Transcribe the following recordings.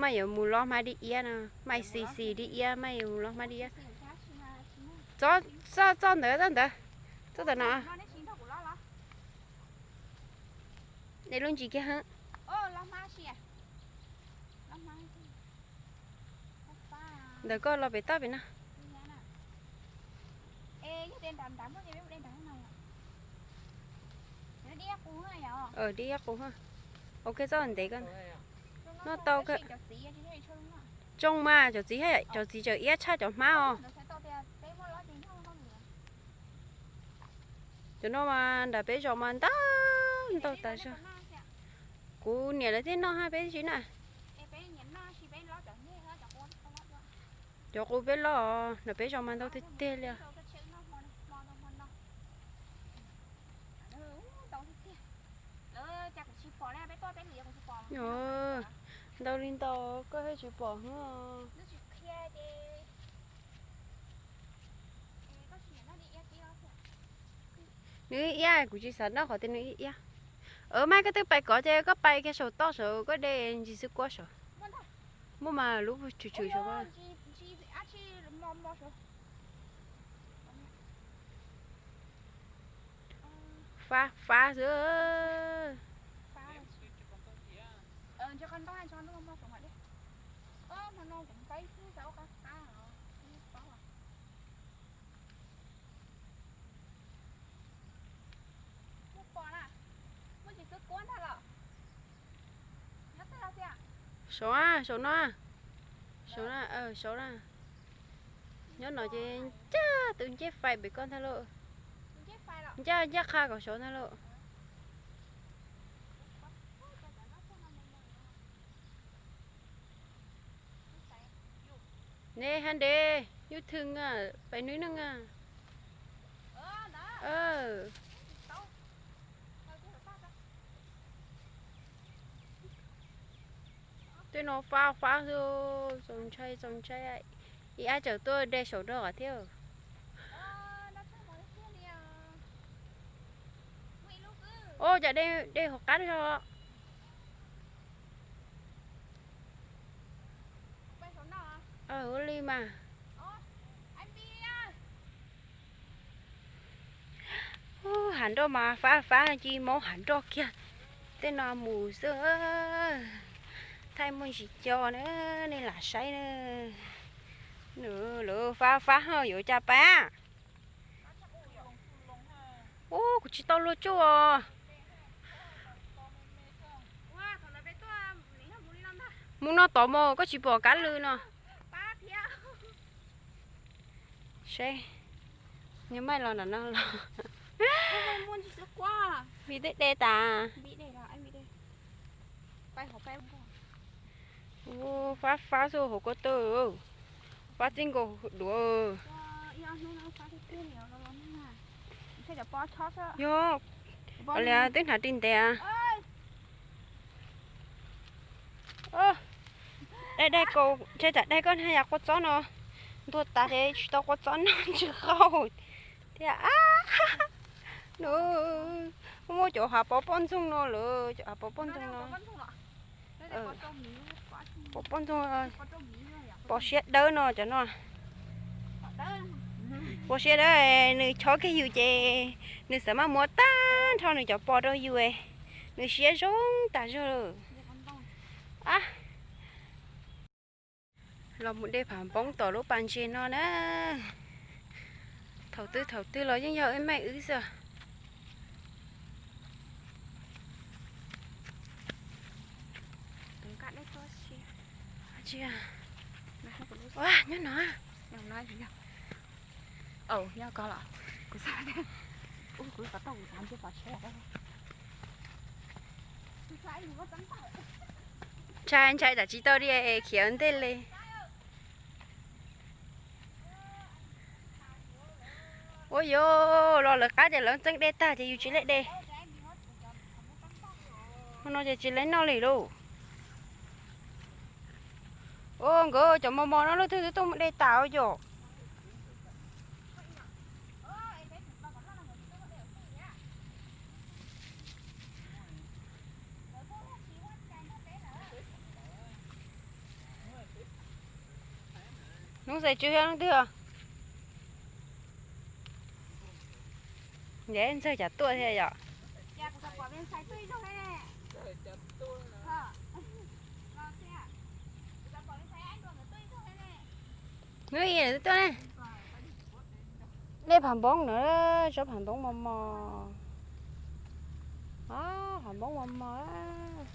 Maj yuav mus los hmab dib iab no, maj xis xis dib iab, maj yuav mus los hmab dib iab. Txoj, txoj ntawd, txoj ntawd, txoj ntawd no. De lub ntsis kiag. Ntawm koj los pem toj pem no. Dib qus. Ok, txoj ntev koj. Noj tau. Tsoo mas cov txiv, cov txiv tseem iab tshaj cov hmab os. Cov no mas nram peb zos mas ntau, ntau tas zog. Kuv niam lawv thiaj noj hab peb tsis na. Cov qus peb loj os, nram peb zos mas ntau tiag tiag li. Ntau li ntau koj thiaj tsis pom hwv. Nws iab, kuv tsis xav noj qhov tias nws iab. Maj, koj twb pais kov ces koj pais kiag saum toj saud, koj de ntsis xwb kuab saud. Muaj mas lub tshwm tshwm saud. Fab fab xwb. Saud, saum no, saud na, saud na. Nyob no ces ncaj tus nceb fais pem koj ntag lauj. Ncaj ncaj qha kom saud ntag lauj. Ne ha ntev, YouTube a, pais nws neej a. Tej no fab fab xwb, txaus ntshai txaus ntshai. Ib ab tseem tuaj de saum rau qhov thiab. Ua cas de hauv qab zog. Ua li mas. Hav nroj mas fab fab ci mob hav nroj kiag. Tej no mus xwb. Thaij muaj ntsis co na, nej lam saib na. Nws lawv fab fab ho yuav cas pab. Ub, kuv tsis tau luag tsuj os. Mus no tod mog, koj tsis pom kab lw no. Seb, nws maij los nram no los. Vij twb de tas. Ub, fab fab xwb hauv ko taw. Fab txij nkaus duav. Yog, li twb hnav ris ntev. Daig daig kaus, ntshe tsam daig koj haj yam qua txob no. Ntuag tas ces tsis tau qua txob noj ntsw qau thiab. Muaj cov hav pov poj ntxoog no lawm, cov hav pov poj ntxoog no. Pov poj ntxoog, pov siab dawb no cov no. Pov siab dawb, nws chob kiag yus ces nws xav maj muab tag nrho nws cov pos rau yus, nws siab zoo tas zog. Los mus de phav npoob tom lub pas ntses no na. Thaum twg thaum twg los yeej yog ib meeg wb xwb. Nyob no. Ntshai ntshai tsam tsis tau li es khiav ntej li. Ua yuav los lawv qab ces lawv txeeb dej tag ces yus tsis lej de. Hmo no ces tsis lej noj li lauj. Ua nkawd cov mos mos no leej twg twb tuaj mus de tas ua yom. Ntxawg tswv yog leej twg os? Ntshe ntxawg cas tuaj thiab yom. Hnub i tuaj ne. Dej Phav Npoob na, tsob Phav Npoob mos mos. Phav Npoob mos mos.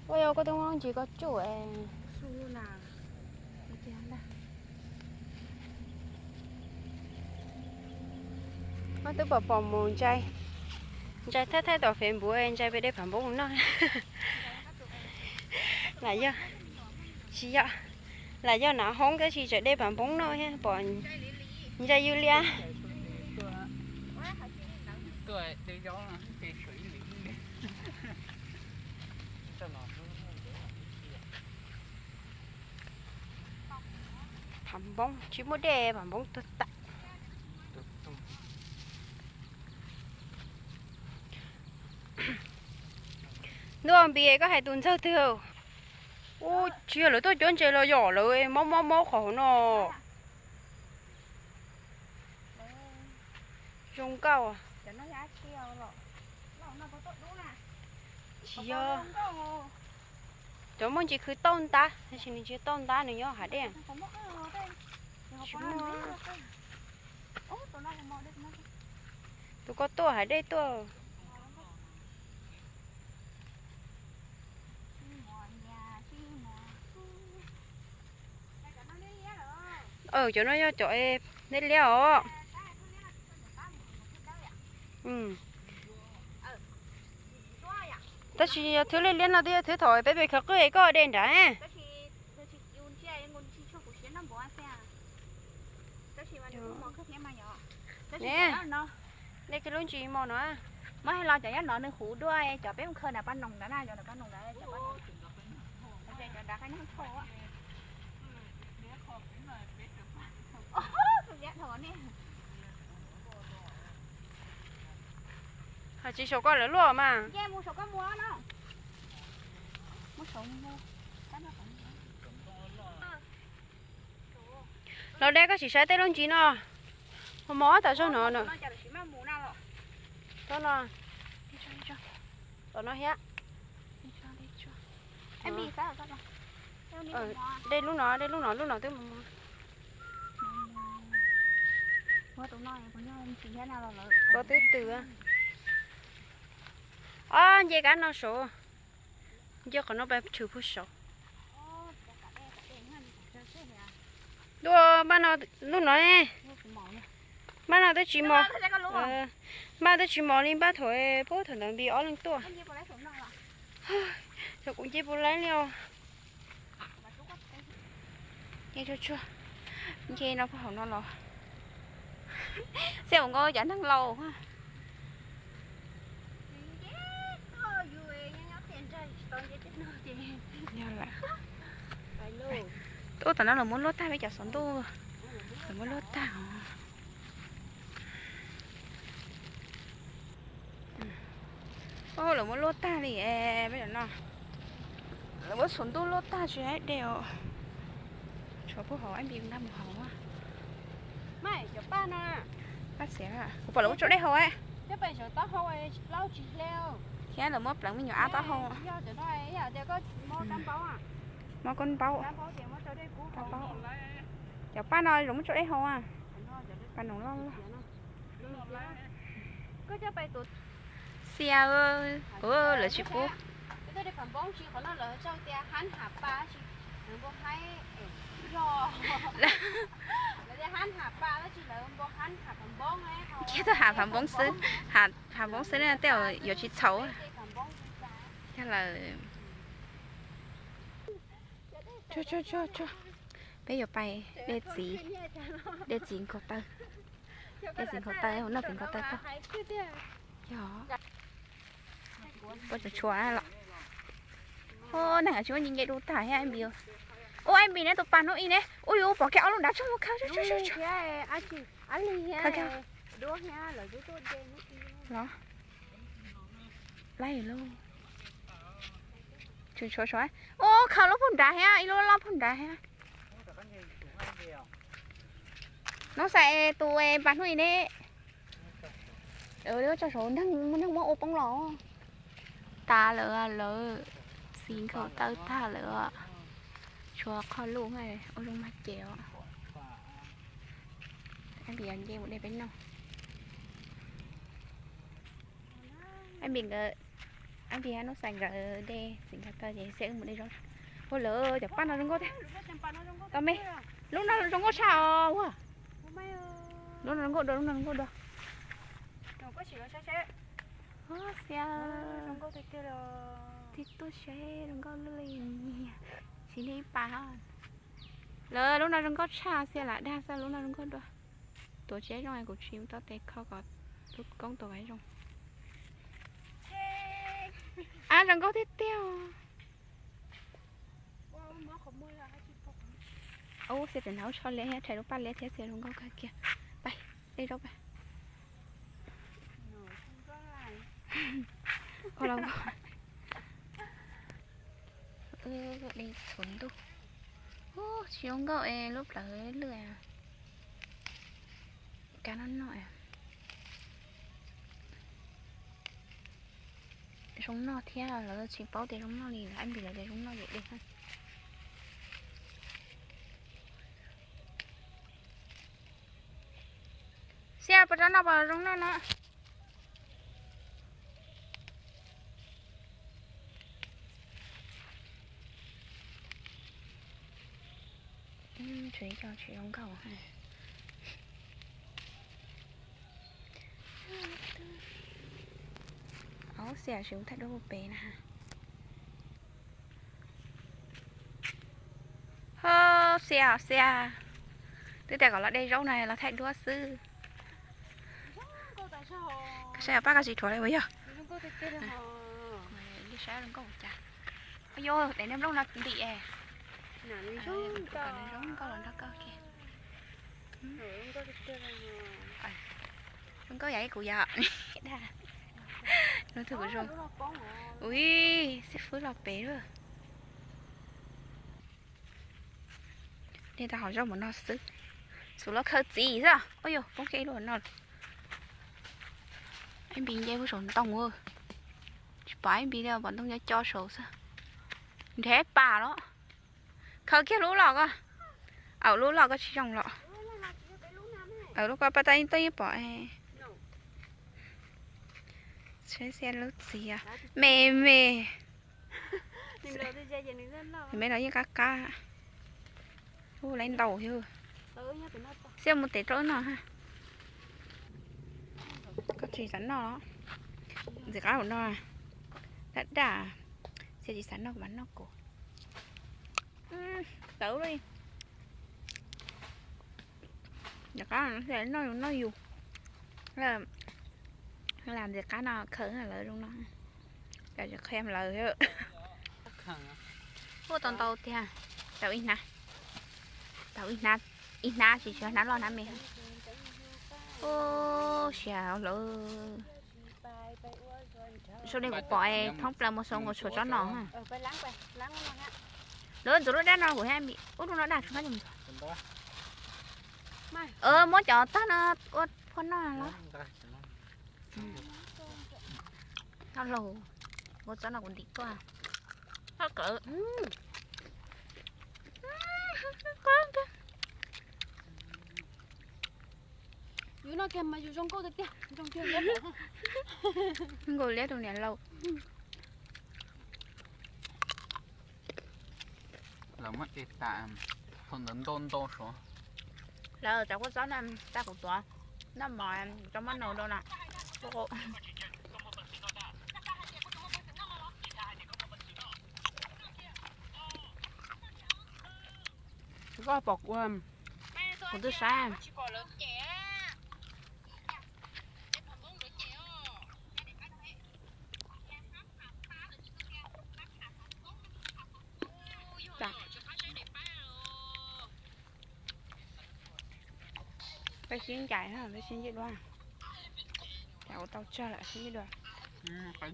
Ua yog koj twb muab ntsis koj tsuj es. Koj twb pom pom mus ntsai, ntsai thaij thaij tom Facebook ntsai pem dej Phav Npoob mus noj. Lam yog, tsis yog, lam yog nav hoob tab sis tseem dej Phav Npoob noj thiab pom ntsai yws liab. Phav Npoob tsis muaj dej, Phav Npoob tuag tas. Ntuj, Npis, koj hais tus ntxawg twg? Ub, tsis yog lawv tuaj cuab ntses los yog lawv mob mob mob qhov hauv no. Zoo nkauj. Tsis yog. Cov muaj ntsis khwv tauj ntab, tab sis nws tsis tauj ntab, nws nyob hav dej. Tsis muaj. Tus koj tuaj hav dej tuaj. Cov no yog cov liab liab os. Tab sis yog thwb liab liab no twb yog thwb thaum peb pem khawv qwj es koj de nrad. Ne, nej kawg lub ntsis mos no. Muab hais los cov nyob no nws huv dua cov peb mus khaws nram pas noog ntawd na, cov nram pas noog ntawd, cov pas noog. Cov nrad qab nyob tho. Tsis saum koj lawv luaj mas. Los de koj sim saib tej lub ntsis no. Mos mos tom zog no na. Tom no. Tom no thiab. De lub no, de lub no, lub no twb mos mos. Koj twb tws. Ob, nce kab no saud. Nce qhov no pab tshwm puag saud. Ntuj, npaj no, lub no ne. Npaj no twb tsis mos. Npaj twb tsis mos li npaj thaum, puag thaum ntawd Npis ob leeg tuaj. Yog kuv nce puas laib li os. Nce tsuag tsuag, nce no puag hauv no los. Xij ua nkauj cov neeg laus. Yog lawm. Ub, tam no lawv muab luaj tag peb cov xov ntuj, lawv muab luaj tag os. Ub, lawv muab luaj tag li peb cov no. Lawv muab xov ntuj luaj tag tsis hais dej os. Tshuav puag hauv, Npis nkag mus hauv. Paj xiav, kuv pom lawv muab tso dej haus. Thiab lawv muab pleev me nyuam ab taub hau. Mob kab npaub. Cov paj no zoo muab tso dej haus. Paj noog loj loj. Xia, lawv tsis pub. Kiag tau ham phav npoob xwb, ham phav npoob xwb ne, tej zaum yuav tsis txhaum. Yog lawm. Tsuag tsuag tsuag tsuag, peb yuav pais de txiv, de txiv nkaus taw, de txiv nkaus taw, noj txiv nkaus taw tag. Yog, puab tsuas tshua los. Neeg tsis muaj nce nce du tag thiab Npis. Ua Npis ne, tus pas hnub ib ne, ua yus pom kiag ob lub nrad tsoog ua khaws. Los, laij lauj. Tseem tshuav saud. Ua khaws lub puag nrad thiab, ib lub loj puag nrad thiab. Nov xaim tus pas hnub ib ne. Tso saud, neeg muab ua poob los. Tas lawm lawm, xis nkhaus taw tag lawm. Tshuav qhov luj, ua zoo mag ces os. Ab Npis nce mus de peb noj. Ab Npis nkawd, Ab Npis Nub Xais nkawd de xis nkhaus taw ces Xiab wb mus de zaub. Ua lawm cov paj no zoo nkauj tiag. Tau me, lub no zoo nkauj tshaj os. Lub no zoo nkauj dua, lub no zoo nkauj dua. Xiab, tig tuaj saib zoo nkauj li niag, tsis niag ib pas. Lawv lub no zoo nkauj tshaj, Xiab lam dag xwb, lub no zoo nkauj dua. Tuav tsis zoo, kuv tsis tau tes kho kom lub koob tuav zoo. Ab, zoo nkauj tiag tiag. Ub, Xiab tseem hnav lub tsho liab thiab, rhais lub paj liab thiab, Xiab zoo nkauj kawg kiag. Pais, de zaub pais. De txhuv ntuj. Ub, tsis zoo nkauj es lub plawv lwj. Kab no no. Zoo noj thiab, lawv tsis paub tias zoo noj li, Ab Npis lawv tias zoo noj yus de. Xiab, puas tau noj, puas zoo noj no? Tsis zoo nkauj. Ub, Xiab, sim mus thaij duab puag pem na. Ho, Xiab, Xiab, twb tias kom los de zaub no los thaij duab xwb. Koj saib paj koj tsis rhuav li puas yog? Li saib zoo nkauj cas. Yog daim niag nplooj no ntim es. Zoo nkauj los nrog koj. Zoo nkauj yam li kuv yom. Dag. Lub twg kuv zoo. Ui, xib fwb los pem lawm. Niag tau hom zaub mus no xwb. Xub los khaws txiv xwb. Ua yog poob kiag ib lub no. Ib Npis nce puag saum ntoo. Tsis pom Ib Npis li, pom ntoo co co saud xwb. Nrhiav pas los. Khaws kiag lub loj ko. Aw, lub loj ko tsis zoo los. Aw, lub ko paj tab yeej tuaj yeej pom. Tsheb xiab lub txiv me me. Me no yeej qab qab. Ub, lawv ntaus xwb. Xiab mus tev rau wb noj ha. Koj tsis xav noj los? Ntxim qab lam no. Daj daj. Xiab tsis xav noj kuv mam noj kuv. Tawv li. Ntxim qab noj yus noj yus. Lam ntxim qab no khaws lawv zoo no. Cov tsis qhia lawv. Ua tau ntau tiag. Tau ib hnab. Tau ib hnab tsis tsis hnab loj hnab me. Ua siav lawm. Zoo li kuv pom thoob plaws mus xyoo nkaus tshuav tsob no. Lawv ntxuav lub dab no kuv thiaj ua lub no daj tsis qab mus. Muab cov tag no ua phua noj los. Tau lauj, ua tsob no kuv ntim tuaj. Qab kawg. Yus noj kiag mas yus zoo nkauj tiag tiag, zoo kiag liab. Nkauj liab rau niam laus. Lawv muab de tas, thaum ntawd ntau ntau suav. Lawv cov kua txob no, tag kuv tuav, noj mov tso maj nau rau na. Koj pom kuv, kuv twb saib. Peb sib ncaim na, peb sib ncaim dua. Cas ua tau tsawg lawm, sib ncaim dua.